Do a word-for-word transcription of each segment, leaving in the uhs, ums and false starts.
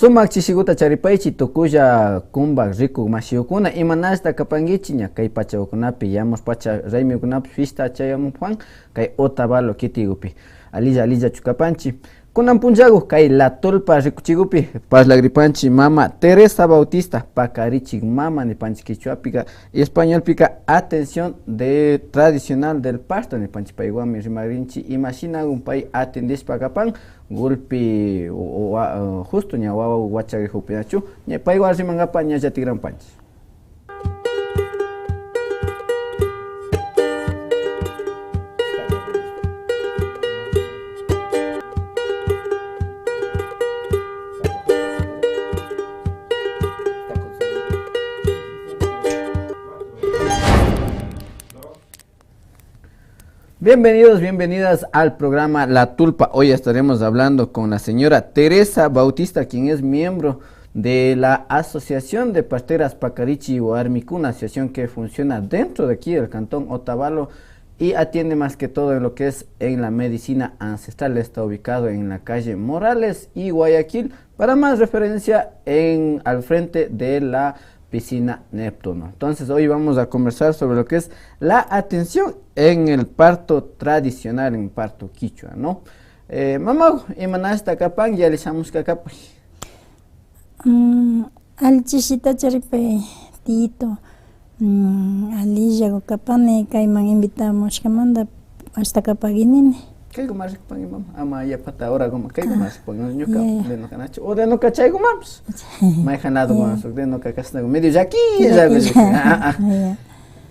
Sumak chishiguta charipaychi tukuylla kumpak rikuk mashiyukuna, imanashta kapankichi ña kay pachakunapi, yamush pacha raymikunapi fiesta chayamukpan kay Otavalo kitigupi. Alilla, alillachu kapanchi. Kunan punllagu kay La Tulpa rikuchigupi parlagripanchi mama Teresa Bautista, pakarichik mama nipanchi kichwapika, españolpika atención de tradicional del parto nipanchi, paywanmi rimagrinchi imashinagun pay atendishpa kapan, gulpi wa-, justo ña wawa wachagrijukpinachu, ña paywan rimangapa ña llatigranpanchi. Bienvenidos, bienvenidas al programa La Tulpa. Hoy estaremos hablando con la señora Teresa Bautista, quien es miembro de la Asociación de Parteras Pakarichi Warmikuna, asociación que funciona dentro de aquí del cantón Otavalo y atiende más que todo en lo que es en la medicina ancestral. Está ubicado en la calle Morales y Guayaquil. Para más referencia, en, al frente de la piscina Neptuno. Entonces, hoy vamos a conversar sobre lo que es la atención en el parto tradicional, en parto quichua, ¿no? Eh, mamagu, imanashta kapan, yalli shamushka kapan. Mm, alli chishita charipay, tiyito. Mm, alillagu kapani, kayman invitamushkamanta ashta kapagui nini. Kayguman rikupanki mama, ama yapata horaguma, kayguman rikupanki, ñuka, ya, ya, de ñuka nachu, o de ñuka chaygumanpish. Mayjan ladoguman, de ñuka kashnagu, medio llaki, llaki, llaki, llaki. Ah, ah, ah. Ya.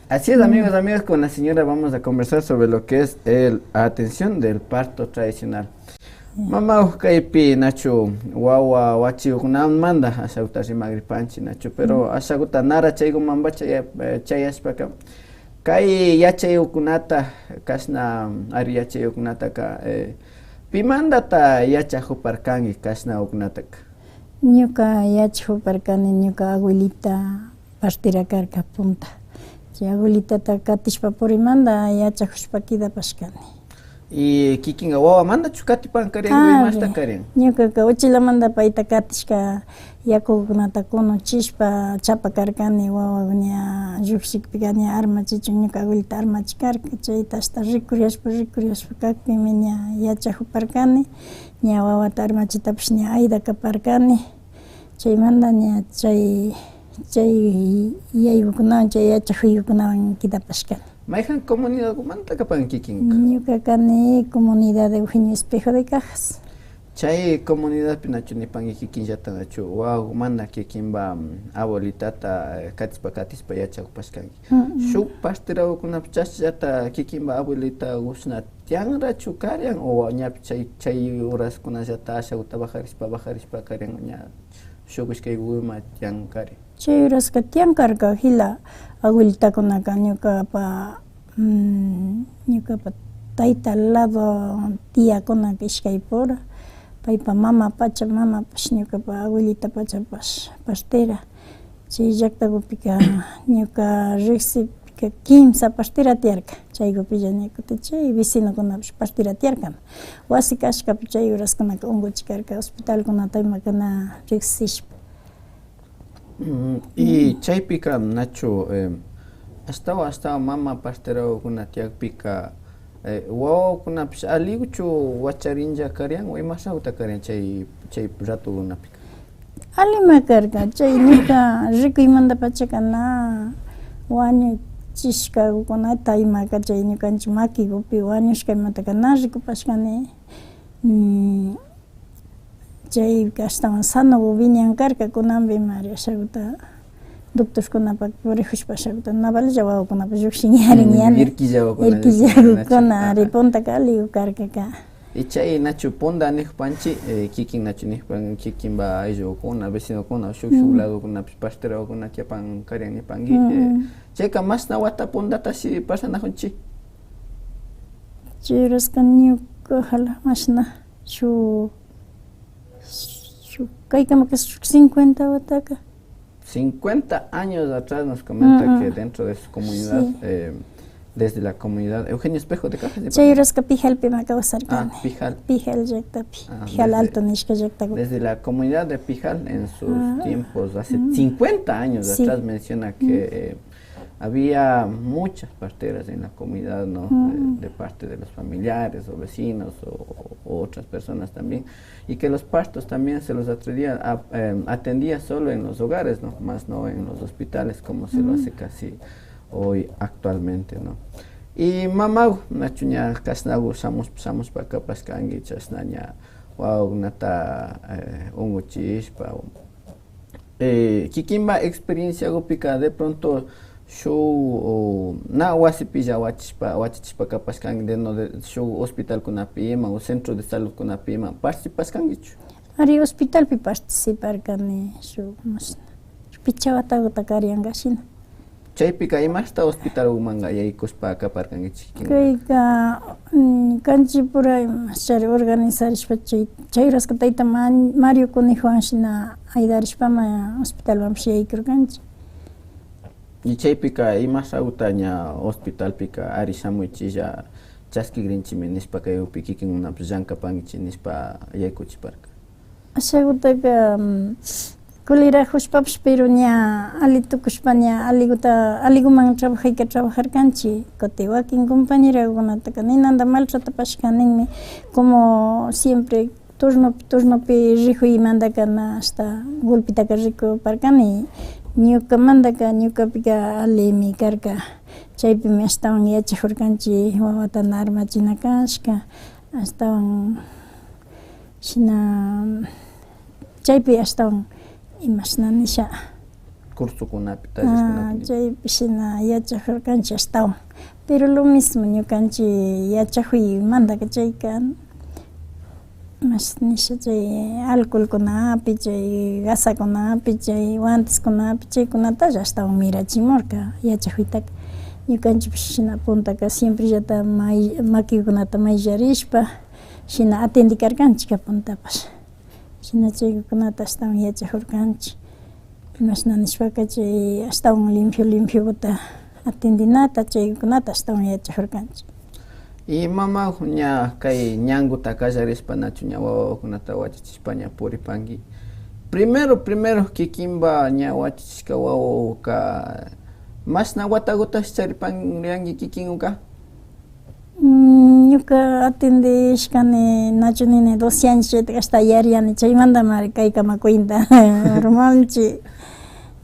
Así es, amigos, amigos, con la señora vamos a conversar sobre lo que es el atención del parto tradicional. Mama, kaypi nachu wawa wachiyukkunamanta ashaguta rimagripanchi nachu, pero ashaguta nara chaygumanpacha ya-, eh, chayashpaka, kay yachayukkunata, kashna ari yachayukkunataka, eh, pimantata yachajuparkanki kashnagukunataka? Ñuka yachajuparkani, ñuka abuelita partera karka punta. Chay abuelitata katishpa purimanta yachajushpa kidapashkani. Y kikinka wawamantachu katipan karian, imashta karian? Ñukaka uchillamanta payta katishka yakukunata kunuchishpa chapa karkani, wawa ña llukshikpika ña armachichun, ñuka abuelita armachi karka, chayta ashta rikuriashpa, rikuriashpa kakpimi ña yachajuparkani, ña wawata armachitapish ña ayda kaparkani. Chaymanta ña chay, chay yaykukunawan, chay yachajuykukunawan kidapashkani. Mayjan comunidadmanta kapanki kikinka? Ñuka kani comunidad de Eugenio Espejo de Cajas. Chay comunidadpi nachu nipanki kikinllata nachu, wawakumanta kikinpa, mm, abuelitata, eh, katishpa, katishpa yachakupashkanki? Mm, mm. Shuk parterakukunapi chashllata kikinpa abuelita kushna tiyanrachu karian o ñapi chay, chay horaskunallata ashakuta bajarishpa, bajarishpa karian ña shuk ishkaykuman tiyan karian? Chay horaska tiyan karka jila abuelitakunaka ñukapa, mm, ñukapa tayta lado tiyakunaka ishkaypura, paypa mama pacha mamapash ñukapa abuelita pachapash partera. Chay llaktakupika ñuka riksikpika kimsa partera tiyarka. Chaykupilla ña kutin chay vecinokunapash partera tiyarka. Wasi kashkapi chay horaskunaka unkuchi karka hospitalkunata imaka na riksishpa. Mm, y chaypika nachu, eh, ashtawan, ashtawan mama parterakukuna tiyakpika, eh, wawakunapish alliguchu wacharinlla karian o imashakuta karian chay, chay ratokunapika? Allima karka, chay ñuka rikuymantapachaka na wañuchishkakukunata imaka chay ñukanchik makikupi wañushka imataka na rikupashkani. Mm, Chayka ashtawan sanogu wiñan karka, kunanpi mari ashakuta doctorkunapak purijushpa ashakuta na valilla wawakunapash llukshin yarin, mm, yani. Irkilla wawakuna, irkilla wawakuna, ari, puntaka alligu karkaka. Y chay nachu punta nikpanchi, eh, kikin nachu nikpan, kikinpa ayllukuna, vecinokuna, shuk, shuk ladokunapish parterakukuna tiyapan karian nipanki, eh, chayka mashna wata puntatashi pasanajunchi? Chay horaska ñuka jala mashna. Shuk, shuk, kaykamaka shuk cincuenta wataka. Cincuenta años atrás nos comenta que dentro de su comunidad, eh, Desde la comunidad Eugenio Espejo de Cajas de Chay Panamá. Urasca Pijalpima kawsarkani. Ah, Pijal. Pijal llaktapi. Ah, Pijal desde, Alto nishka llaktapi. Desde la comunidad de Pijal en sus tiempos, hace cincuenta años atrás, menciona que, eh, había muchas parteras en la comunidad, ¿no? Eh, de parte de los familiares o vecinos o, o otras personas también, y que los partos también se los atendía, a- eh, atendía solo en los hogares, ¿no? Más no en los hospitales como se lo hace casi hoy actualmente, ¿no? Y mamagu, nachu ña kashnagu shamushpa, shamushpa kapashkanki, chashna ña wawakunata, eh, unguchishpa, eh, kikinpa experienciagupika de pronto shuk, o, na wasipilla wachishpa, wachichishpa kapashkanki, de no de, shuk hospitalkunapi ima o centro de saludkunapi ima participashkankichu? Ari, hospitalpi participarkani shuk mashna, shuk picha wataguta karianka shina. Chaypika imashta hospitalgumanka yaykushpa kaparkankichik kikinka? Kayka, mm, kanchipura imashari organizarishpa chay, chay uraska tayta Ma-, Mario Conejowan shina ayudarishpama hospitalwanpish yaykurkanchik. Y chaypika imashaguta ña hospitalpika ari shamuychilla chaskigrinchimi nishpa kaypi kikinkunapish llankapankichik nishpa yaykuchiparka? Ashagutaka, mm, kulirajushpapish, pero ña ali tukushpa, ña aliguta, aliguman trabajayka trabajarkanchik. Kutin wakin compañerakunataka ninanta maltratapashka ninmi, como siempre turnopi, turnopi rijuymantaka na ashta golpitaka rikuparkani. Ñukamantaka, ñukapika alimi karka. Chaypimi ashtawan yachajurkanchik, wawata na armachina kashka, ashtawan shina, chaypi ashtawan, imashna nisha, cursokunapi, tallereskunapi, chaypi shina yachajurkanchik ashtawan. Pero lo mismo ñukanchik yachajuymantaka chayka, imash nisha, chay alcoholkunapi, chay gasakunapi, chay guanteskunapi, chaykunatalla ashtawan mirachimurka yachajuytaka. Ñukanchikpish shina puntaka siemprellata may-, makikunata mayllarishpa, shina atendikarkanchik puntapash. Shina chaykunata ashtawan yachajurkanchik. Imashna nishpaka chay ashtawan limpio, limpioguta atendinata, chaykunata ashtawan yachajurkanchik. Y mama, ña kay ñanguta kallarishpa nachu ña wawakunata wachachishpa ña puripanki? Primero, primero kikinpa ña wachachishka wawaguka mashna watagutash charipanrianki kikinguka? Mm, ñuka atendishkani, nachu nini, doce años chaytaka ashta yariani, chaymantami ari kaykama cuenta rumanchi.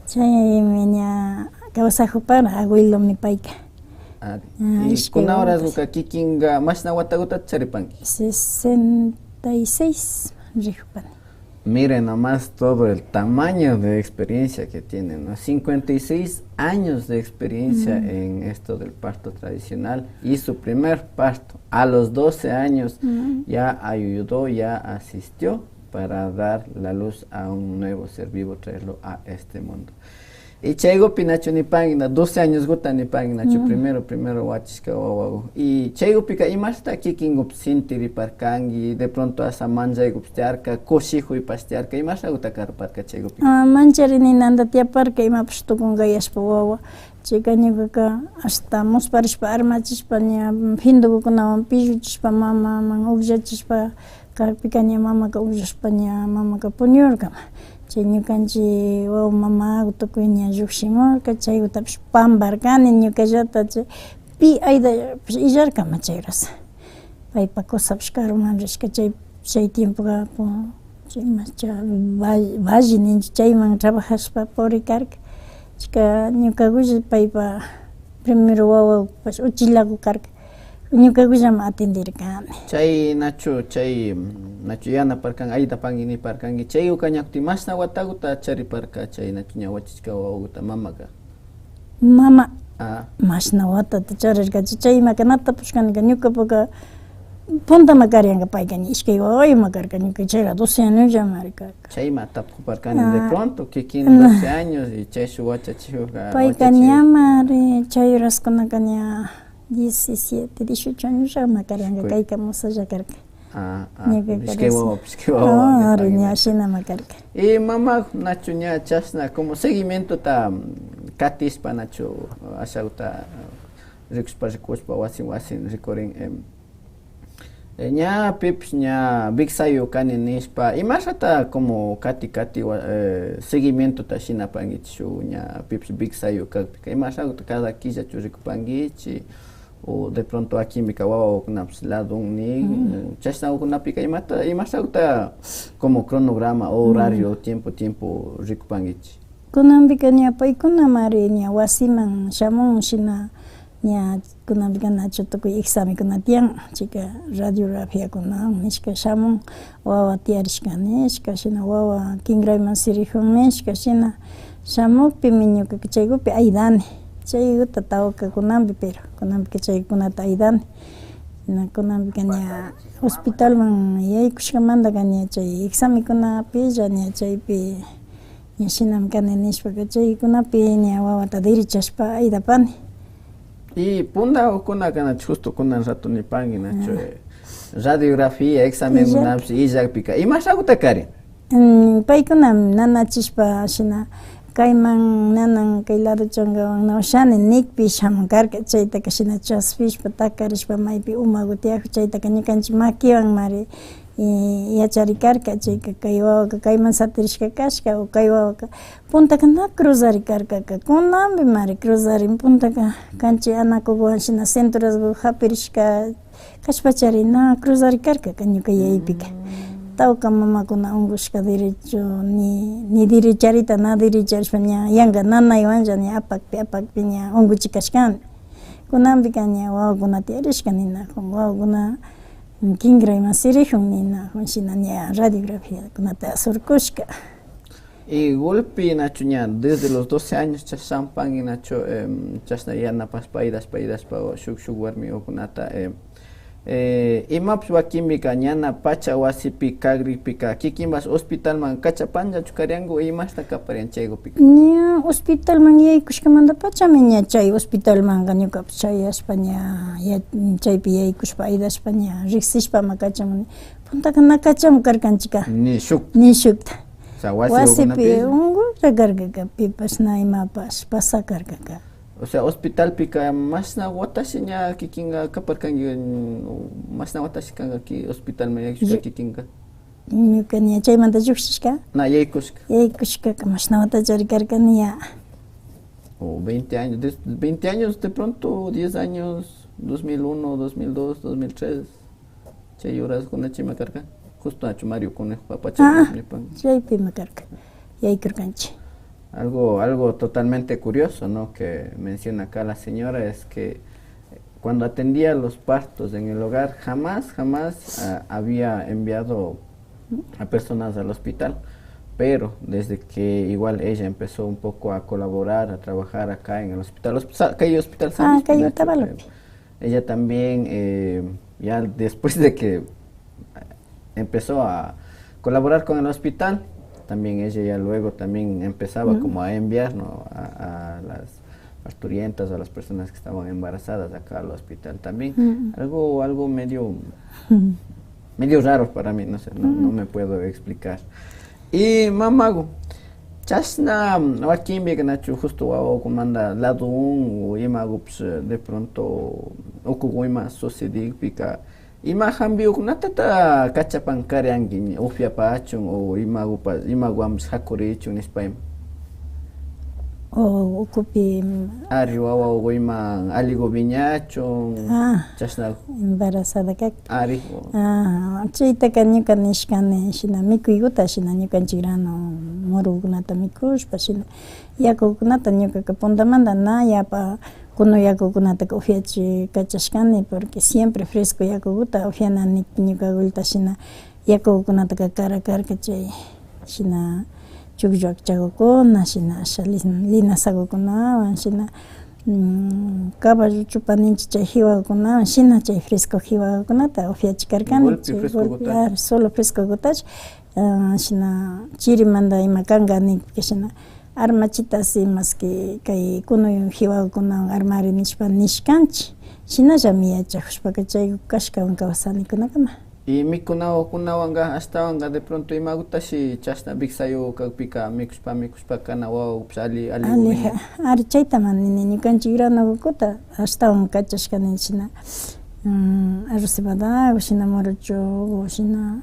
Chaymi ña kawsajupara abuelomi payka. Ari. Ah, y ishkay kuna wawapash. Horaguka kikinka mashna watagutata charipanki? Sesenta y seis rijupani. Mire nomás todo el tamaño de experiencia que tiene, ¿no? Cincuenta y seis años de experiencia en esto del parto tradicional y su primer parto a los doce años ya ayudó, ya asistió para dar la luz a un nuevo ser vivo, traerlo a este mundo. Y chaygupi nachu nipanki na, doce años guta nipanki nachu, primero, primero wachishka wawagu. Y chaygupika imashta kikingupi sintiriparkanki, de pronto hasta manchaygupish tiarka, kushijuypash tiarka, imashaguta karparka chaygupika? Ah, mancharini nanda tiaparka, imapash tukunkayashpa wawa. Chayka ñukaka hasta musparishpa, armachishpa, ña findukukunawan pilluchishpa, mamaman ukllachishpa, kakpika ña mamaka ukllashpa ña mamaka puñurkama. Chay ñukanchik wawa mamaku tukuy ña llukshimurka, chaykutapish pamparkani ñukallata, chay pi aydapish illarkama chay horas. Paypa kusapish karuman rishka chay, chay tiempoka, pu-, chay imacha, valle, valle ninchik, chayman trabajashpa purikarka. Chayka ñukakulla paypa primero wawapash uchillaku karka. Ñukakullami atendirkani. Chay nachu, chay, mm, nachu yanaparkan, ayudapanki niparkanki, chay uka ñakuti mashna watakuta chariparka, chay nachu ña wachachishka wawakuta mamaka? Mama, ah, mashna watata charirka, chay, chaymaka na tapushkanika, ñukapaka puntama karianka payka, ña ishkay wawayuma karka, ñuka chayka doce añosllamari karka. Chayma tapuparkani de pronto, kikin doce años y chayshuk wachachikka, payka wachachik. Ñamari, chay horaskunaka ña diecisiete, dieciocho añosllama karianka, kayka musalla karka. Ah, ah, ñuka ishkay wawa, ishkay wawa, ari, ña shinama karka. Y mama, nachu ña chashna como seguimientota, mm, katishpa, nachu ashakuta, rikushpa rikushpa wasin wasin rikurin, em, eh, ña pipish ña wiksayu kani nishpa, imashata como kati kati wa-, eh, seguimientota shinapankichi shuk ña pipish wiksayu kakpika, imashakuta cada killachu rikupankichi, o de pronto wakinpika wawakunapish ladun nin, chashnakunapika imata, imashakuta como cronograma o horario, tiempo, tiempo rikupankichi. Kunanpika ña paykunamari ña wasiman shamun shina ña kunanpika nachu tukuy examenkuna tiyan, chayka radiografiakuna nishka shamun, wawa tiyarishka nishka, shina wawa kinrayman sirijun nishka, shina shamukpimi ñukaka chaykupi aydani, chaykuta tawka kunanpi, pero kunanpika chaykunata aydani. Shina kunanpika ña hospitalman yaykushkamantaka ña chay examenkunapilla ña chaypi ña shinami kani nishpaka chaykunapi ña wawata derechashpa aydapani. Y pundakunaka nachu justo kunan rato nipanki nachu, eh, radiografía, examenkunapish illakpika imashakuta karin? Mm, paykunami nanachishpa shina kayman nanan kay lado chankawan na ushani nikpi shamun karka, chaytaka shina chaspishpa takarishpa maypi umaku tiyakun chaytaka ñukanchik makiwanmari y yachari karka, chayka kay wawaka kayman satirishka kashka o kay wawaka puntaka na cruzari karkaka, kunanpimari cruzarin puntaka kanchik anakukuwan shina cinturasku japirishka kashpachari na cruzari karkaka ñuka yaypika. Tawka mamakuna unkushka derecho ni, ni derecharita na derecharishpa ña yanka nanaywanlla ña apakpi apakpi ña unkuchik kashkani. Kunanpika ña wawakuna tiyarishka ninakun, wawakuna kinrayman sirijun ninakun, shina ña radiografiakunata surkushka. Y golpe nachu ña desde los doce años chashampanki nachu, em, chashna yanapashpa aydashpa aydashpa shuk shuk warmigukunata, em, eh, imapish wakinpika ñana pacha wasipi kagrikpika kikinpash hospitalman kachapanllachu karianku, imashna kaparian chaykupika? Ña hospitalman yaykushkamantapachami ña chay hospitalmanka ñukapash chayashpa ña, ya, chaypi yaykushpa aydashpa ña riksishpa ama kachamuni. Puntaka na kachamu karkanchika. Ni shuk. Ni shukta. O sea, wasi wasipi unkulla karkaka, pipash na imapash pasa karkaka. O sea, hospitalpika mashna watashi ña kikinka kaparkanki, mashna watashi kanka ki-, hospitalman yaykushka kikinka? Ñuka ña chaymanta llukshishka. Na yaykushka. Yaykushkaka mashna watachari karkani ya. O veinte años, de, veinte años de pronto, diez años, dos mil uno, dos mil dos, dos mil tres. Chay horaskuna chayma karka. Justo nachu Mario Conejo papacha nipan. Chaypima karka. Yaykurkanchik. Algo, algo totalmente curioso, ¿no? Que menciona acá la señora es que cuando atendía los partos en el hogar, jamás, jamás, ah, había enviado a personas al hospital. Pero desde que igual ella empezó un poco a colaborar, a trabajar acá en el hospital, hospi-, sa-, acá hay hospital San Luis, kay Pinacho, Otavalopi. Ella también, eh, ya después de que empezó a colaborar con el hospital, también ella ya luego también empezaba como a enviar, ¿no? A, a las parturientas, a las personas que estaban embarazadas acá al hospital también. Algo, algo medio, medio raro para mí, no sé, no, no me puedo explicar. Y mamagu, chashna wakinpika nachu justo wawakumanta ladun o imagupish de pronto ukuku ima sucedikpika, ima jambiukunatata kachapan karianki, upiapachun o imagupa-, imaguwanpish jakurichun nishpa ima? O ukupi, mm, ari, wawa o ima alligu wiñachun, chashna. Embarazada kakpi. Ari. Ah, chaytaka ñuka nishkani, shina mikuyguta, shina ñukanchik grano murukunata mikushpa, shina yakukunata ñukaka puntamanta na yapa kunu yakukunataka upiachi kachashkani, porque siempre fresco yakuguta upiana nikpi ñuka abuelita shina yakukunataka kara karka chay shina chukllu akchagukuna, shina asha lin-, linazagukunawan, shina, mm, caballo chupa ninchik chay jiwagukunawan, shina chay fresco jiwagukunata upiachi karkani. Golpe chay frescogutachu. Golpe, ah, solo frescogutachu. Ah, shina chirimanta ima kanka nikpika shina armachita si maski kay kunu jiwagukunawan armari nishpa nishkanchik. Shinallami yachajushpaka chay kashkawan kawsanikunakama. Y mikunawakunawanka, ashtawanka de pronto imagutashi chashna wiksayuk kakpika mikushpa, mikushpa kana wawakupish ali, ali ali wiñan. Ari, chaytama nini, ñukanchik granokukuta ashtawan kachashka nin shina, mm, arroz cebadaku, shina morochoku, shina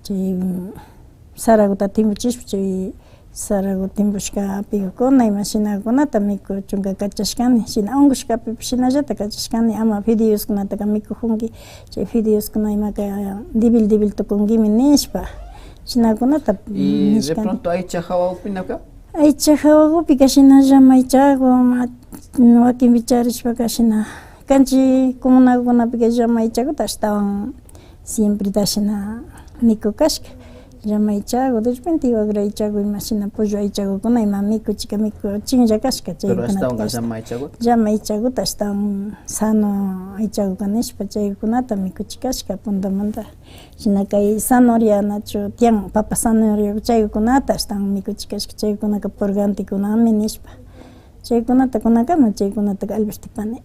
chay, mm, sarakuta timpuchishpa, chay saraku timpushka pikukuna, imashinakunata mikuchunka kachashkani, shina unkushkapipish shinallata kachashkani, ama fideoskunataka mikukunki, chay fideoskuna imaka débil, débil tukunkimi nishpa, shinakunata Y de nishkani. Pronto aycha hawakupinaka? Aycha hawakupika shina llama aychaku, ma-, wakinpi charishpaka shina, kanchik comunakunapika llama aychakuta ashtawan siempreta shina mikukashka. Llama aychaku, de repente wagra aychaku, imashina pollo aychakukuna ima mikuchika mikuchinlla kashka. Pero chaykunata ashtawanka ashtawan llama aychakuta? Llama aychakuta ashtawan sano aychakuka nishpa chaykunata mikuchikashka puntamanta. Shina kay zanahoria nachu tiyan, papa zanahoria chaykunata ashtawan mikuchikashka, chaykunaka purgantekunami nishpa. Chaykunata kunakama, chaykunataka alvertipani.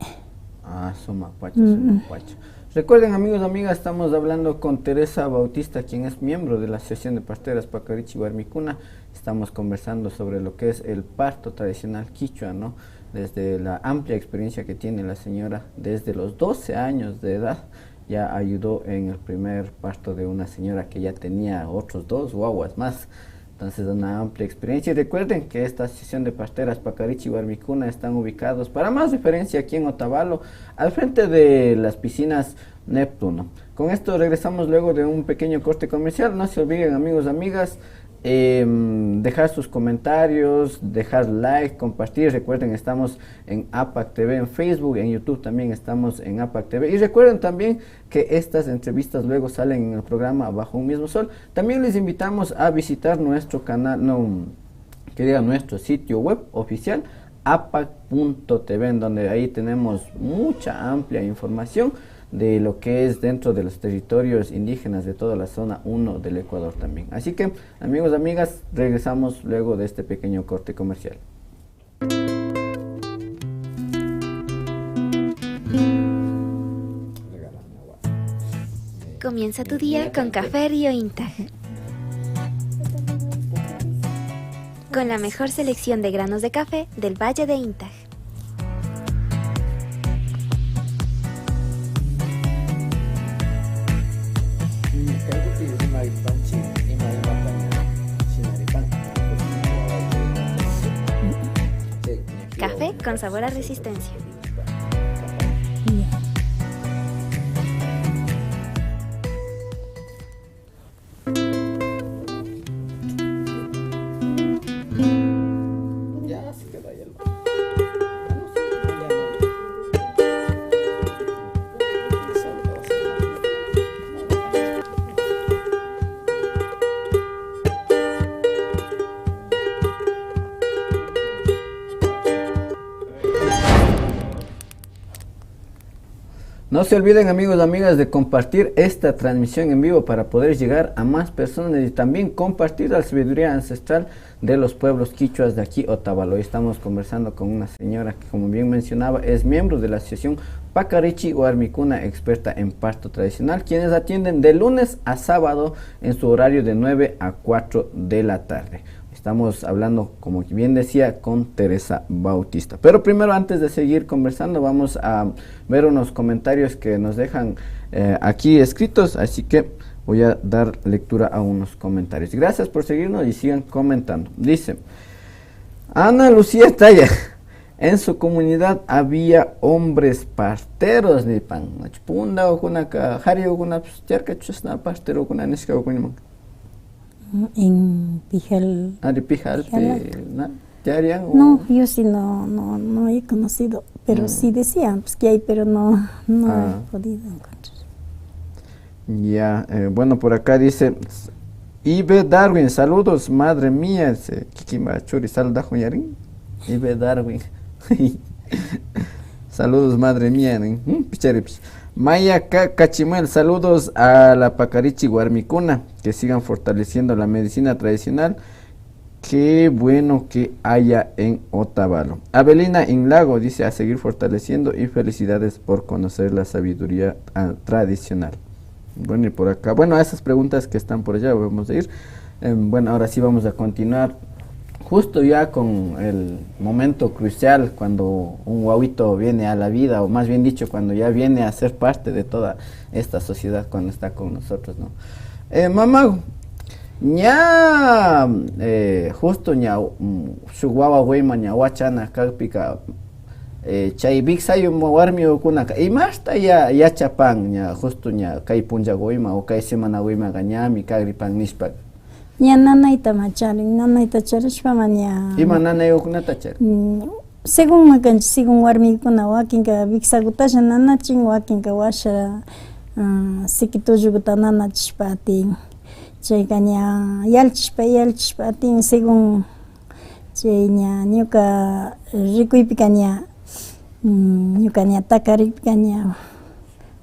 Ah, sumak pacha, mm, sumak pacha. Recuerden, amigos, amigas, estamos hablando con Teresa Bautista, quien es miembro de la Asociación de Parteras Pacarichi Warmikuna. Estamos conversando sobre lo que es el parto tradicional quichua, ¿no? Desde la amplia experiencia que tiene la señora, desde los doce años de edad, ya ayudó en el primer parto de una señora que ya tenía otros dos guaguas más. Entonces, una amplia experiencia. Y recuerden que esta asociación de parteras Pacarichi Warmikuna están ubicados, para más referencia, aquí en Otavalo, al frente de las piscinas Neptuno. Con esto regresamos luego de un pequeño corte comercial. No se olviden, amigos, amigas, em, dejar sus comentarios, dejar like, compartir. Recuerden, estamos en APAC T V en Facebook, en YouTube también estamos en APAC T V. Y recuerden también que estas entrevistas luego salen en el programa Bajo un mismo sol. También les invitamos a visitar nuestro canal, no, que diga, nuestro sitio web oficial, apac punto T V, en donde ahí tenemos mucha amplia información de lo que es dentro de los territorios indígenas de toda la zona uno del Ecuador también. Así que, amigos, amigas, regresamos luego de este pequeño corte comercial. Comienza tu día con Café Río Intag. Con la mejor selección de granos de café del Valle de Intag. Café con sabor a resistencia. No se olviden, amigos, amigas, de compartir esta transmisión en vivo para poder llegar a más personas y también compartir la sabiduría ancestral de los pueblos quichuas de aquí, Otavalo. Hoy estamos conversando con una señora que, como bien mencionaba, es miembro de la Asociación Pacarichi Warmikuna, experta en parto tradicional, quienes atienden de lunes a sábado en su horario de nueve a cuatro de la tarde. Estamos hablando, como bien decía, con Teresa Bautista. Pero primero, antes de seguir conversando, vamos a ver unos comentarios que nos dejan, eh, aquí escritos, así que voy a dar lectura a unos comentarios. Gracias por seguirnos y sigan comentando. Dice Ana Lucía Taya, en su comunidad había hombres parteros, nipan. Nachu pundawakunaka, jariwakunapish tiarkachu chashna parterokuna nishkawakuniman. En Pijal. Ari, Pijalpi, Pijalata. ¿Na? ¿Tiarian o? No, yo sí no, no, no he conocido, pero mm, sí decían, pues, que hay, pero no, no he ah, podido encontrar. Ya, eh, bueno, por acá dice, Ibe Darwin, saludos, madre mía, dice, kikinpa churi saludajun yarin. Ibe Darwin. Saludos, madre mía, nin. Mm, picharipish. Maya Ka-, Cachimuel, saludos a la Pacarichi Warmikuna, que sigan fortaleciendo la medicina tradicional. Qué bueno que haya en Otavalo. Avelina Inlago dice, a seguir fortaleciendo y felicidades por conocer la sabiduría, ah, tradicional. Bueno, y por acá, bueno, a esas preguntas que están por allá vamos a ir. Em, bueno, ahora sí vamos a continuar justo ya con el momento crucial cuando un guaguito viene a la vida, o más bien dicho, cuando ya viene a ser parte de toda esta sociedad, cuando está con nosotros, ¿no? Eh, mamagu, ña, eh, justo ña, mm, shuk wawagu ima ña wachana kakpika, eh, chay wiksayuk warmigukunaka imashta ya, yachapan ña justo ña kay punllagu ima o kay semanagu imaka ñami kagripan nishpaka. Ña nanaytama charin, nanayta charishpama ña. Ima nanaygukunata charin? Mm, segunma kanchik, segun warmikuna, wakinka wiksagutalla nanachin, wakinka washa, ah, siki tulluguta nanachishpa atin. Chayka ña yallichishpa, yallichishpa atin, segun chay ña ñuka rikuypika ña, mm, ñuka ña takarikpika ña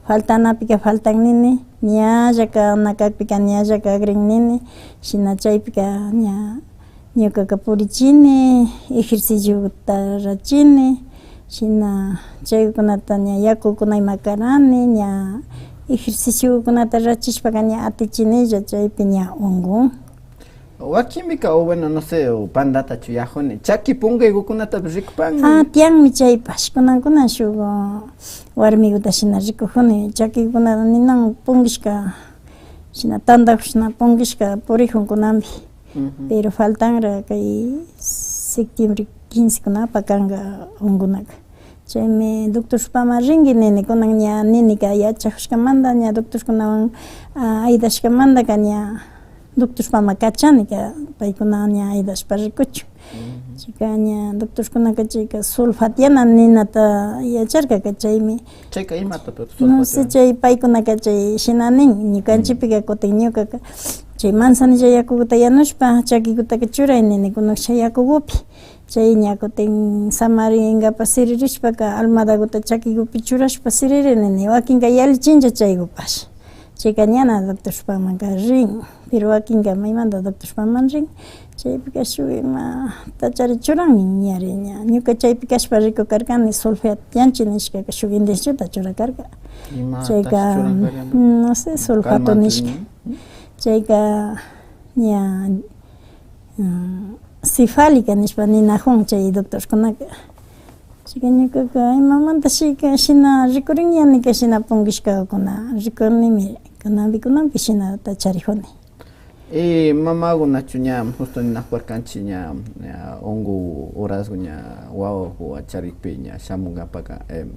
faltanapika faltan nini, ñalla kana kakpika ñalla kagrin nini, shina chaypika ña ñukaka purichini, ejerciciota rurachini, shina chaykunata ña yakukuna ima karani, ña ejerciciokunata rurachishpaka ña atichinilla chaypi ña ungun. Wakinpika, o bueno, no sé, o pandatachu yajuni, chaki punkaygukunatapish rikupan. Ah, tiyanmi chaypash. Kunan, kunan shuk warmiguta shina rikujuni, chakikuna ninan punkishka, shina tandajushna punkishka purijun kunanpi. Ujú. Pero faltanra kay septiembre quince kunapa kanka unkunaka. Chaymi doctorpaman rinki nini, kunan ña ninika yachajushkamanta, ña doctorkunawan, ah, aydashkamantaka ña doctorpaman kachanika, paykuna ña aydashpa rikuchun. Ujú. Chayka ña doctorkunaka chayka sulfateana ninata yacharkaka, chaymi. Chayka imata, pero no sé, sulfateana? Chay paykunaka chay shina nin, ñukanchikpika kutin ñukaka chay manzanilla yakuguta yanushpa chakigutaka churay nini kunukcha yakugupi. Chay ña kutin samaringapa siririshpaka almohadaguta chakigupi churashpa siririni, wakinka yallichinlla chaygupash. Chayka ñana doctorpamanka rin, pero wakinka maymanta doctorpaman rin. Chaypika shuk imata chari churanmi ñari ña. Ñuka chaypi kashpa riku karkani, sulfateanchik nishkaka shuk indiciota churakarka. Imatash chayka, churan karkani? Mm, no sé, sulfato calmante nishka. Nini. Chayka ña, mm, cefálica nishpa ninajun chay doctorkunaka. Chayka ñukaka imamanta shika shina rikurin, ña nika shina punkishkakuna rikunimi, kunanpi, kunanpi shinata charijuni. Y mamagunachu ña justo ninajukarkanchik ña, ña ungu horasgu ña wawaguwan charikpi ña shamunkapaka, em,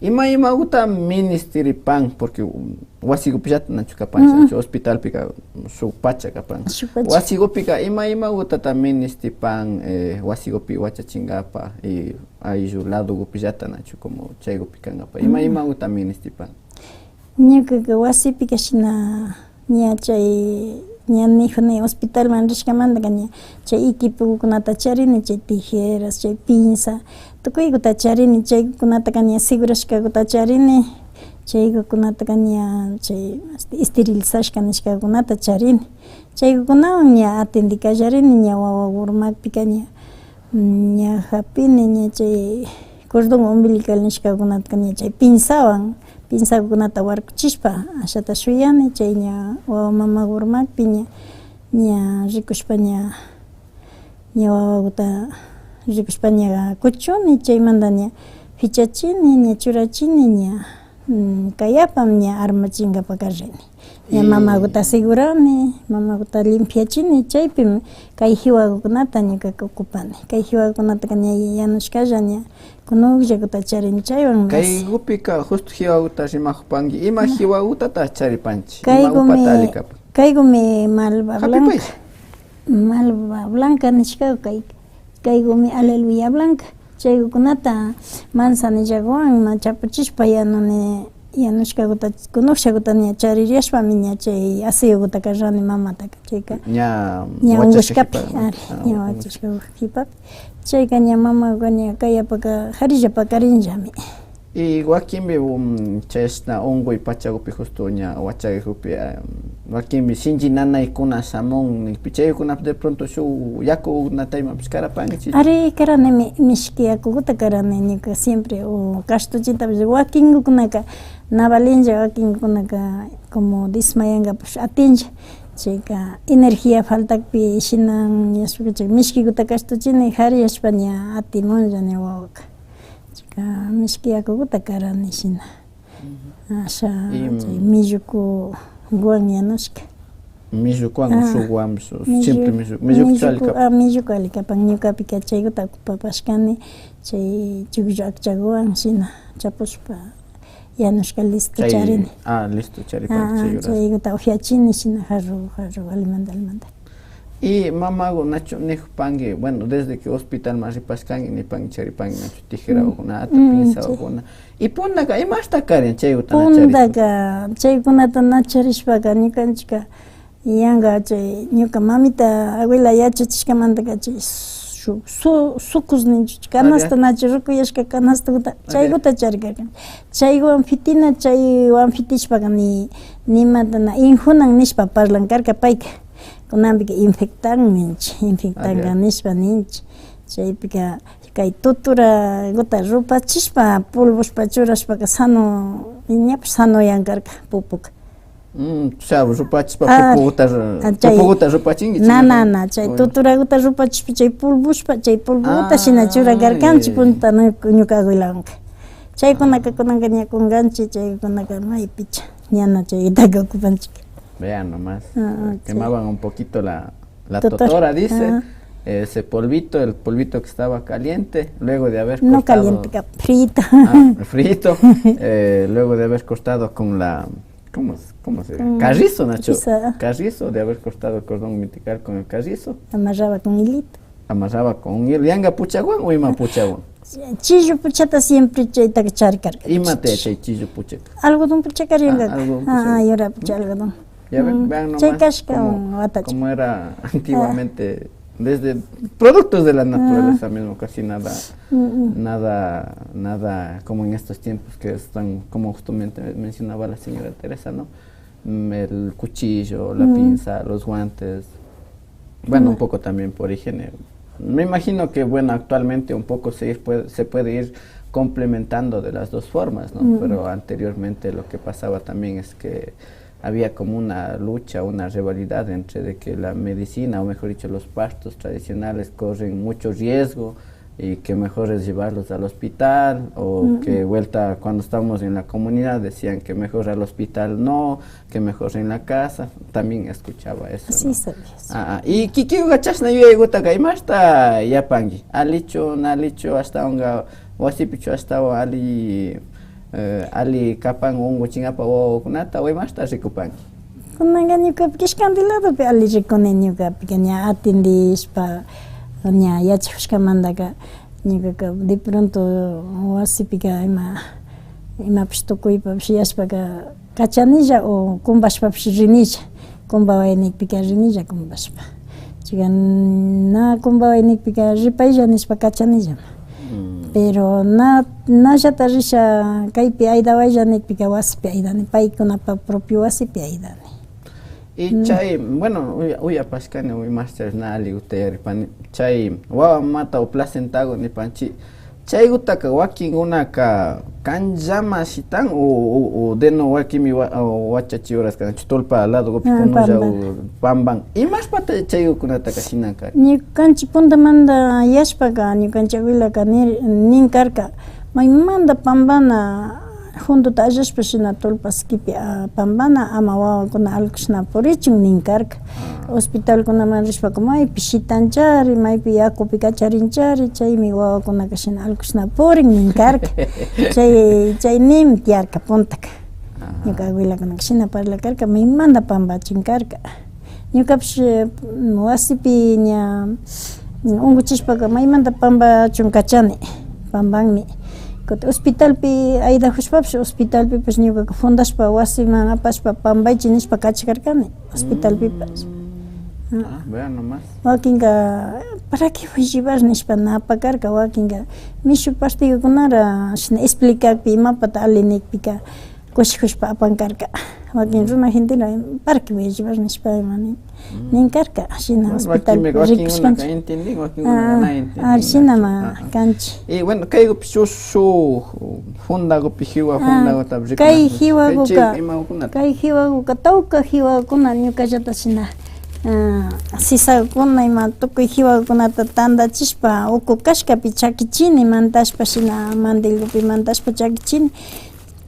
ima imaguta ministiripan, porque, um, wasigupillata nachu kapanchik, mm, nachu hospitalpika shuk pacha kapan. Shuk pacha. Wasigupika ima imagutata ministipan, eh, wasigupi wachachinkapa y ayllu ladugupillata nachu como chaygupi kankapa. Ima, mm, imaguta ministipan. Ñukaka wasipika shina ña chay, ña nijuni hospitalman rishkamantaka ña chay equipokunata charini, chay tijeras, chay pinza, tukuyguta charini, chaykunataka ña segurashkaguta charini, chaygukunataka ña chay esterilizashka nishkakunata charini, chaygukunawan ña atendi kallarini, ña wawa urmakpika ña, mm, ña japini, ña chay cordón umbilical nishkakunataka ña chay pinzawan, pinzakunata warkuchishpa ashata shuyani, chay ña wawa mama urmakpi ña, ña rikushpa ña, ña wawaguta rikushpa ña kuchuni, chaymanta ña fichachini, ña churachini, ña, mm, kayapam ña armachinkapaka rini. Ña, y mamaguta asegurani, mamaguta limpiachini, chaypimi kay jiwagukunata ñukaka ocupani. Kay jiwagukunataka ña yanushkalla ña kunukllaguta charini, chaywan. Kaygupika justo jiwaguta rimajupanki, ima jiwagutata charipanchik, ima upata alli kapan. Kaygumi malva blanca. Japipay. Malva blanca nishka kay, kaygumi aleluya blanca. Chaygukunata manzanillaguwan ima chapuchishpa yanuni, yanushkaguta, kunukshaguta ña chaririashpami ña chay aseyogutaka rani mamataka, chayka ña, ña ungushkapi, ari, ña wachashka jipapi. Chayka ña mamaga ña kayapaka jarilla pakarinllami. Y wakinpi, um, chashna unkuy pachakupi justo ña wachakukpi, ah, wakinpi sinchi nanaykuna shamun nikpi, chaykunapi de pronto shuk yakukunata imapish karapankichi. Ari, karanimi, mishki yakukuta karani ñuka siempre, o kashtuchitapish, wakinkukunaka na valinlla, wakinkukunaka como desmayankapash atinlla. Chayka energía faltakpi shina yashpaka chay mishkikuta kashtuchini, jariyashpa ña atimunlla ña wawaka. Chayka mishki yakukuta karani shina. Asha, y chay millukuwan yanushka. Millukuwan, ah, shukwanpish, millu-, simple milluku, milluku, milluku, ah, milluku alli kapan. Ñukapika chaykuta ocupapashkani, chay chukllu akchakuwan shina chapushpa yanushka listo charini. Ah, listo charipan, ah, chay horas. Chaykuta upiachini shina jarru, jarru, alimanta, alimanta. Y mamaku nachu nijupanki, bueno, desde que hospitalman ripashkanki nipanki, charipanki nachu tijerakunata, mm, pinzakuna. Y puntaka imashta karin chaykuta na charishpa? Puntaka chaykunata na charishpaka ñukanchikka yanka chay ñuka mamita abuela yachachishkamantaka chay su-, su-, sukus ninchik, canasta nachu rukuyashka canastakuta, chaykuta charikarkani. Chaywan fitina, chaywan fitishpaka ni, nimata na injunan nishpa parlan karka payka. Kunanpika infectan ninchik, infectanka nishpa ninchik. Chaypika kay tuturakuta rupachishpa, polvoshpa churashpaka sano, ñapash sanoyan karka pupuka. Mm, o sea, rupachishpa pupukuta, ah, chay pupukuta rupachinki, na, chayman. Na, na, chay tuturakuta rupachishpa, chay polvoshpa, chay polvokuta shina churakarkanchik punta ñuka abuelawanka. Chaykunaka kunanka ña kunkanchik, chaykunaka maypicha ñana chaytaka ocupanchik. Vean nomás, ah, eh, quemaban un poquito la, la totora, dice, ah, ese polvito, el polvito que estaba caliente, luego de haber cortado. No caliente, frito. Ah, frito, eh, luego de haber cortado con la, ¿cómo, cómo se llama? Carrizo, nachu. Carrizo, ah. Carrizo, de haber cortado el cordón umbilical con el carrizo. Amarraba con hilito. Amarraba con hilo. Yanka puchawan o ima puchawan? Chillu puchata siempre chaytaka charikarka. Imata chay chillu puchaka? Algodón puchaka yanka. Ah, algodón puchaka. Ah, yura pucha algodón. Ya ven, mm, vean nomás cómo, cómo era antiguamente, ah, desde productos de la naturaleza mismo, casi nada, mm, mm, nada, nada como en estos tiempos que están, como justamente mencionaba la señora Teresa, ¿no? Mm, el cuchillo, la, mm, pinza, los guantes. Bueno, mm, un poco también por higiene. Me imagino que, bueno, actualmente un poco se ir puede, se puede ir complementando de las dos formas, ¿no? Mm. Pero anteriormente lo que pasaba también es que había como una lucha, una rivalidad entre de que la medicina, o mejor dicho, los partos tradicionales corren mucho riesgo y que mejor es llevarlos al hospital, o, mm, que vuelta cuando estábamos en la comunidad decían que mejor al hospital no, que mejor en la casa. También escuchaba eso, ¿no? Así sabías. Ah, ah. Y kikikuka chashna yuyaykutaka imashta yapanki? Allichu, na allichu, ashtawanka wasipichu ashtawan alli, eh, alli kapan unkuchinkapak wawakunata o imashta rikupanki? Kunanka ñukapak kishkanti ladopi alli rikuni, ñukapika ña atendishpa, ña yachajushkamantaka, ñukaka de pronto wasipika ima, imapish tukuypapish yashpaka kachanilla o kumbashpapish rinilla, kumbaway nikpika rinilla kumbashpa. Chayka na kumbaway nikpika ripaylla nishpa kachanillami. Mm. Pero na, nallata risha kaypi aydawaylla nikpika wasipi aydani, paykunapa propio wasipi aydani. Y, mm, chay, bueno, uya-, uyapashkani, uy, master na alli utayaripani. Chay wawa mamata o placentaku nipanchi, chaykutaka wakinkunaka kanllama shitan o, o, o deno wakinmi wa-, o wachachi horas kanachu, tullpa ladokupi, ah, kunulla o pamban. Imashpata chaykukunataka shinanka? Ñukanchik puntamanta yashpaka, ñukanchik abuelaka nir-, nin karka, maymanta pambana, juntuta allashpa shina tullpa sikipi, ah, pambana, ama wawakuna alkushna purichun nin karka. Ah. Hospitalkunaman rishpaka maypi shitanchari, maypi yakupi kacharinchari, chaymi wawakunaka shina alkushna purin nin karka. Chay, chay nim tiyarka puntaka. Ajá. Ñuka abuelakunaka shina parla karka, maymanta pambachin karka. Ñukapish, eh, wasipi ña, mm, unkuchishpaka maymanta pambachun kachani, pambanmi. Kutin hospitalpi aydajushpapish, hospitalpipish ñukaka fundashpa wasiman apashpa pambaychik nishpa kachakarkani, hospitalpipash. Mm. Ah, vea nomás. Wakinka, "¿Para qué fue llevar?" nishpa na apakarka, wakinka mishu partidokunara shina explicakpi, imapata alli nikpika kushijushpa apankarka. Wakin runa gentera, "¿Para qué voy a llevar?" nishpa ima nin, ninkarka, shina hospitalpi rikushkanchik. Wakinkunaka entendin, wakinkunaka na entendin. Ari shinama kanchik. Y bueno, kaykupi shuk, shuk fundakupi, jiwa fundakuta rikushkanchik. Kay jiwakuka, kay jiwakuka tawka jiwakuna ñukallata shina, ah, sisakuna ima tukuy jiwakunata tandachishpa, uku kashkapi chakichini, mantashpa shina, mandilkupi mantashpa chakichini.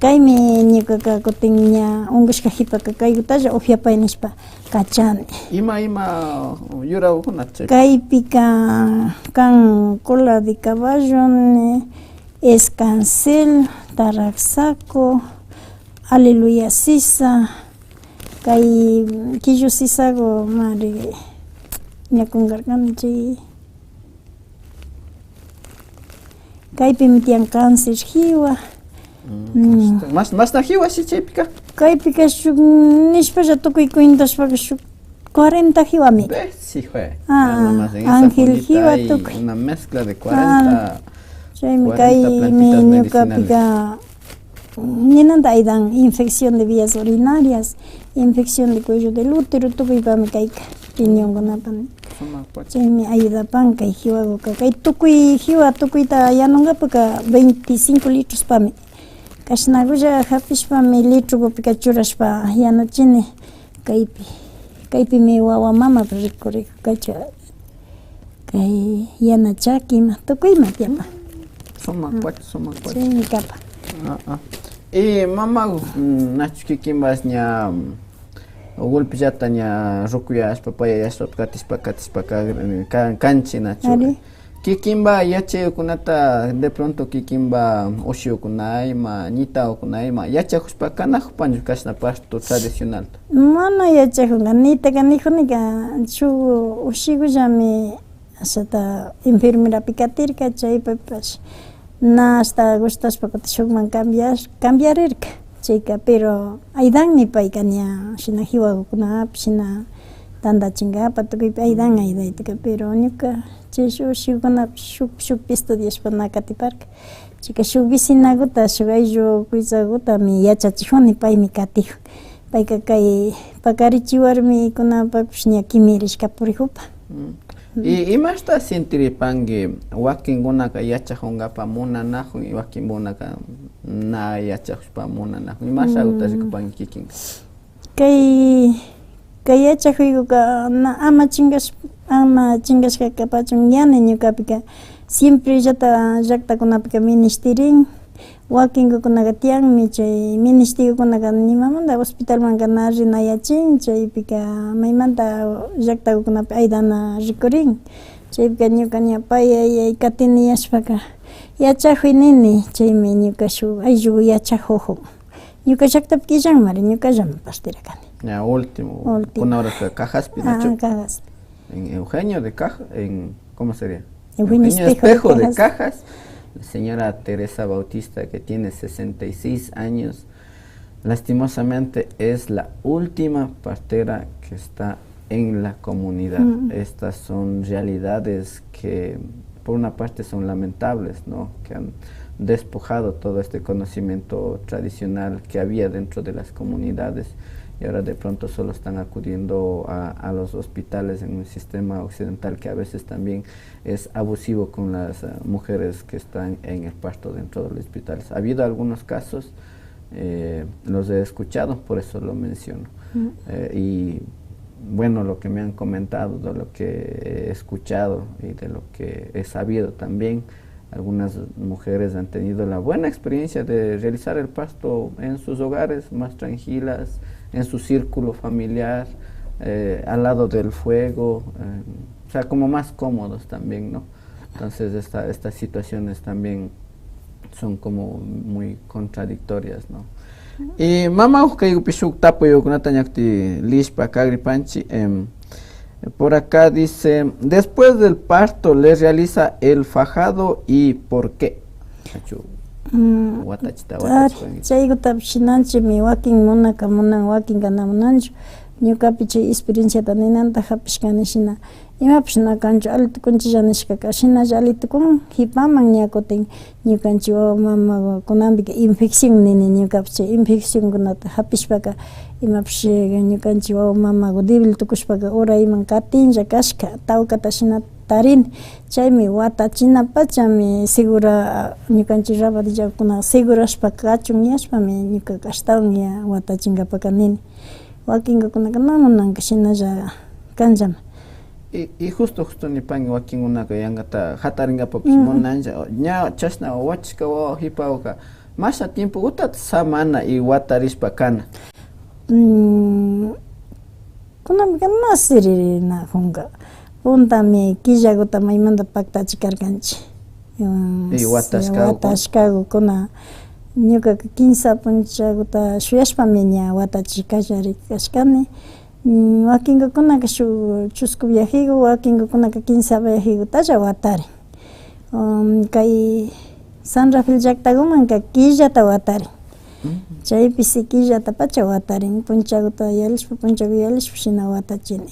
Kaymi ñukaka kutin ña unkushka jipaka kaykutalla upiapay nishpa kachani. Ima, ima yurakukuna chaypi? Kaypika kan cola de caballo, escancel, taraksaco, aleluya sisa, kay killu sisaku mari ña kunkarkani chay. Kaypimi tiyan cáncer jiwa. Mm, mashna, mashna jiwa shi chaypika? Kaypika shuk nishpalla tukuy cuentashpaka shuk cuarenta jiwami. Ve, sí, jue. Ah, ángel jiwa tukuy. Una mezcla de cuarenta, chaymi kaymi ñukapika ninanta ayudan infección de vías urinarias, infección de cuello del útero, tukuypami kayka, riñonkunapami. Chaymi ayudapan kay jiwakuka. Kay tukuy jiwa tukuyta yanunkapaka veinticinco litrospami. Kashnakulla japishpami litrokupika churashpa yanachini kaypi. Kaypimi wawa mamapash rikurikukachun. Kay yana chaki ima tukuyma tiyapan. Sumak pacha, sumak pacha. Chaymi kapan. Ah, ah. Y mama, mm, nachu kikinpash ña, mm, golpillata ña rukuyashpa, payayashpa, katishpa, katishpa ka-, ka-, kanchi nachu. Ari. Kikinpa yachaykunata, de pronto kikinpa ushiyukuna ima, ñitawakuna ima, yachajushpa kanajupanchu kashna parto tradicionalta. Mana yachakunka, nitaka nijunika, shuk ushikullami ashata enfermerapi katirka, chaypapash na ashta gustashpa kutin shukman cambiar, cambiarirka. Chayka, pero ayudanmi payka ña shina jiwakukunapi shina tandachinkapa tukuypi ayudan ayudaytaka, pero ñuka chay shuk ushikukunapi shuk, shukpi estudiashpa na katiparka. Chayka shuk vecinakuta, shuk ayllu kuytsakutami yachachijuni, paymi katijun. Payka kay pakarichi warmikunapapash ña kimirishka purijupan. Mm. Y imashta sintiripanki, wakinkunaka yachajunkapa munanajun y wakinkunaka na yachajushpa munanajun? Imashakuta rikupanki kikinka? Kay, kay yachajuykuka na ama chingash-, ama chingashka kapachun yani ñukapika. Siemprellata llaktakunapika minishtirin. Wakinkukunaka tiyanmi chay ministikukunaka nimamanta hospitalmanka na rinayachin, chaypika maymanta llaktakukunapi aydana rikurin. Chaypika ñuka ña payayay katiniyashpaka yachajuy nini, chaymi ñuka shuk ayllu yachajujun. Ñuka llaktapi killanmari, ñukallami partera kani. Ña último. Último. Kuna horaka Cajaspi, ah, nachu? Cajaspi. En Eugenio de Caja, en, ¿cómo sería? Eugenio Espejo de Cajas. La señora Teresa Bautista, que tiene sesenta y seis años, lastimosamente es la última partera que está en la comunidad. Mm. Estas son realidades que, por una parte, son lamentables, ¿no? Que han despojado todo este conocimiento tradicional que había dentro de las comunidades y ahora de pronto solo están acudiendo a, a los hospitales en un sistema occidental que a veces también es abusivo con las, eh, mujeres que están en el parto dentro de los hospitales. Ha habido algunos casos, eh, los he escuchado, por eso lo menciono. Mm. Eh, y bueno, lo que me han comentado, de lo que he escuchado y de lo que he sabido también, algunas mujeres han tenido la buena experiencia de realizar el parto en sus hogares, más tranquilas, en su círculo familiar, eh, al lado del fuego, eh, o sea, como más cómodos también, ¿no? Entonces, esta, estas situaciones también son como muy contradictorias, ¿no? Y mama, kaykupi shuk tapuykunata ñakti lishpa kagripanchi, em, por acá dice, "Después del parto le realiza el fajado y por qué?" Nachu, mm, watachita, ari, watachita. Chaykutapish shinanchimi, wakin munaka munan, wakinka na munanchu. Ñukapi chay experienciata ninanta japishkani shina, imapish na kanchu, alli tukunchilla nishkaka, shinalla alli tukun, jipaman ña kutin ñukanchik wawa mamakunanpika infección nini, ñukapi chay infeccionkunata japishpaka, imapish, eh, ñukanchik wawa mamaku débil tukushpaka urayman katinlla kashka, tawkata shina tarini. Chaymi watachina pachami segura, ñukanchik rabadillakuna segurashpa kachun yashpami ñukaka ashtawan ña watachinkapaka nini. Wakinkakunaka na munanka shinalla kanllami. Y, y justo, justo nipanki, wakinkunaka yankata jatarinkapapish munanlla. Ña chashna wachashka wawa jipawaka masha tiempokutata samana y watarishpa kana. Mm, kunanpika na siririnajunka. Puntami killakuta maymanta paktachi karkanchik. Mm, Y watashkakukuna. Watashkakukuna. Ñukaka kimsa punchakuta shuyashpami ña watachi kallari kashkani. Mm, wakinkukunaka shuk chusku viajeku, wakinkukunaka kimsa viajekutalla watarin. Um, kay San Rafael llaktakumanka killata watarin. Chaypi si killata pacha watarin, punchakuta yalishpa, punchaku yalishpa shina watachini.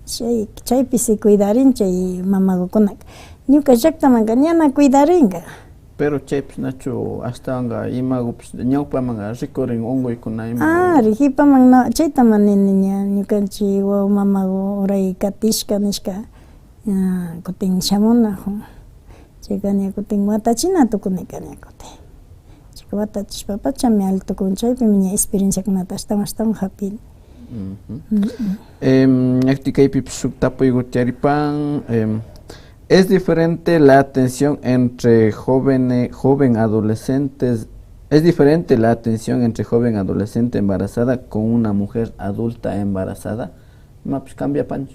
Chay, chaypi si cuidarin chay mamakukunaka. Ñuka llaktamanka ña na cuidarinka. Pero chaypish nachu ashtawanka imakupish ñawpamanka rikurin unkuykuna ima. Ari, jipaman na, chaytama nini ña, ñukanchik wawa mamaku uray katishka nishka, ña kutin shamunajun. Chayka ña kutin watachina tukunika ña kutin. Chayka watachishpa pachami alli tukun, chaypimi ña experienciakunata ashtawan ashtawan japini. Ujú. Em, ñakti kaypipish shuk tapuyku tiyaripan, em, ¿es diferente la atención entre jóvenes, joven adolescentes, es diferente la atención entre joven adolescente embarazada con una mujer adulta embarazada? Imapish cambiapanchu.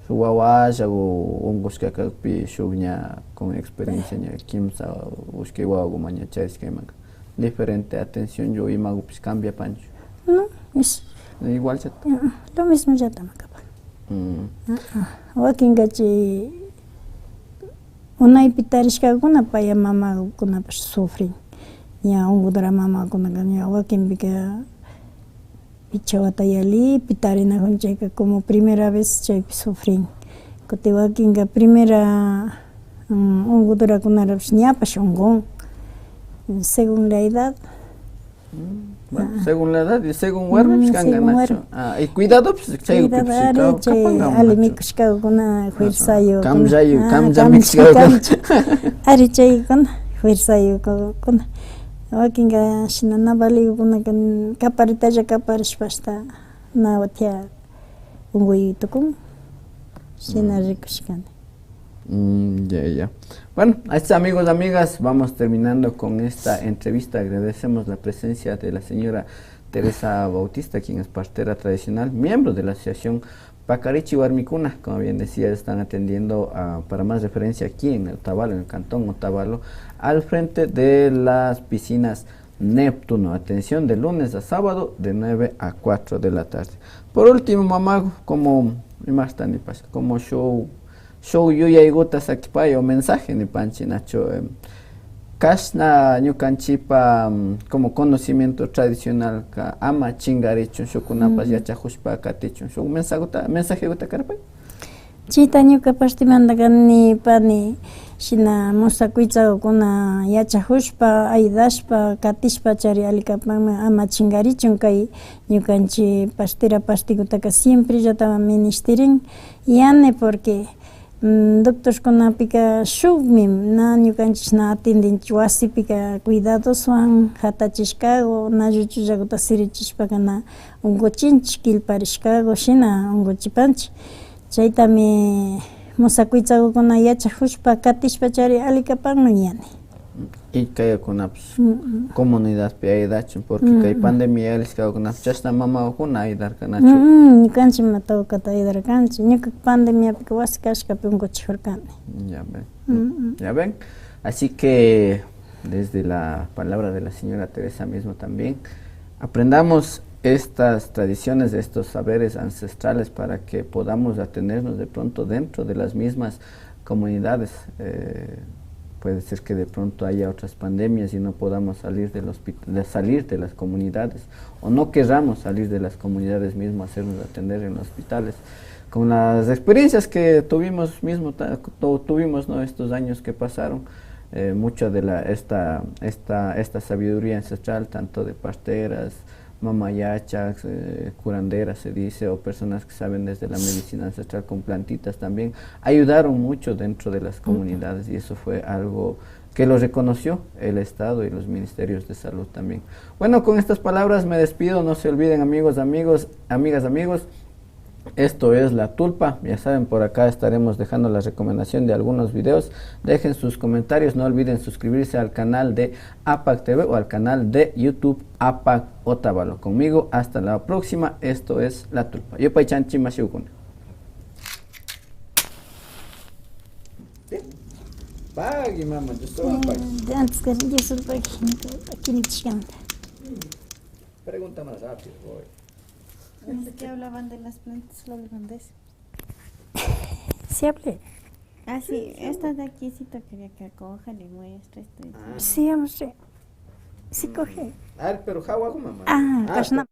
Shuk wawalla o unkushka kakpi shuk ña con experiencia ña kimsa ushkay wawakuman ña charishka imanka. Diferente atención yo imakupish cambiapanchu. No, es Igualllata. Lo mismollatami kapan. Mm. Wakinka chay unaypi tarishkakuna paya mamakunapash sufrin. Ña unkudura mamakunaka ña wakinpika pichawata yalipi tarinakun chayka como primera vez chaypi sufrin. Kutin wakinka primera mm, unkudurakunarapish ñapash unkun. Según la edad. Mm, bueno, según la edad y según warmipish kanka según nachu. Ah, y cuidadopish chaykupipish Cuidado, ari, chay kapanka alli nachu. Mikushkakuna fuerzayuk. Kamllayu, kamlla mikushkakuna. Ari chaykuna fuerzayukkuna. Wakinka shina na valigukunaka kaparitalla kaparishpa ashta na tiya unkuy tukun. Shina rikushkani. Mm, ya, ya. Bueno, así amigos, amigas, vamos terminando con esta entrevista. Agradecemos la presencia de la señora Teresa Bautista, quien es partera tradicional, miembro de la Asociación Pakarichi Warmikuna. Como bien decía, están atendiendo a, para más referencia, aquí en Otavalo, en el cantón Otavalo, al frente de las piscinas Neptuno. Atención de lunes a sábado de nueve a cuatro de la tarde. Por último, mamaku, como, imashta nipash, como shuk, shuk yuyaykuta sakipay o mensaje nipanchi nachu, em, kashna ñukanchipa, mm, como conocimiento tradicionalka ama chinkarichun, shukkunapash yachakushpa katichun, shuk mensajekuta, mensajekuta karpay. Chayta ñuka partemantaka nipani, shina musa kuytsakukuna yachakushpa, ayudashpa, katishpa chari alli kapanman, ama chinkarichun kay ñukanchik partera partekutaka siemprellatami minishtirin yani, porque, mm, doctorkunapika shukmi, na ñukanchik na atendinchik, wasipika cuidadoswan jatachishkaku, na lluchullakuta sirichishpaka na unkuchinchik, killparishkaku shina unkuchipanchik. Chaytami musa kuytsakukuna yachakushpa katishpachari alli kapanman yani. Y kaykunapish comunidadpi ayudachun, porque kay pandemia yalishkakunapish chashna mamakuna ayudarka nachu. Mm, ñukanchikmi tawkata ayudarkanchik. Ñuka pandemiapika wasi kashkapi unkuchikurkani. Ya ven. Ya ven. Así que desde la palabra de la señora Teresa mismo también, aprendamos estas tradiciones, estos saberes ancestrales para que podamos atenernos de pronto dentro de las mismas comunidades, eh, Puede ser que de pronto haya otras pandemias y no podamos salir del hospi-, de salir de las comunidades, o no querramos salir de las comunidades mismo, hacernos atender en los hospitales. Con las experiencias que tuvimos mismo, ta-, tu-, tuvimos, ¿no? Estos años que pasaron, eh, mucha de la, esta, esta, esta sabiduría ancestral, tanto de parteras, mamayachas, eh, curanderas se dice, o personas que saben desde la medicina ancestral con plantitas también, ayudaron mucho dentro de las comunidades, y eso fue algo que lo reconoció el Estado y los ministerios de salud también. Bueno, con estas palabras me despido. No se olviden, amigos, amigos, amigas, amigos. Esto es La Tulpa. Ya saben, por acá estaremos dejando la recomendación de algunos videos. Dejen sus comentarios. No olviden suscribirse al canal de APAC T V o al canal de YouTube APAC Otavalo. Conmigo, hasta la próxima. Esto es La Tulpa. Yupaychanchik, mashikuna. Pagui, mama, yo soy pagui. Eh, antes que yo soy pagui, aquí ni te llama. Pregunta más rápido, voy. Es que hablaban de las plantas, lo hablaban de eso. Sí hablé. Ah, sí, esta de aquí sí tocaría que coja, le muestre esto y todo. Ah. Sí, hombre. Sí coge. A ver, pero jawaku, mama. Ah, ah, kashna.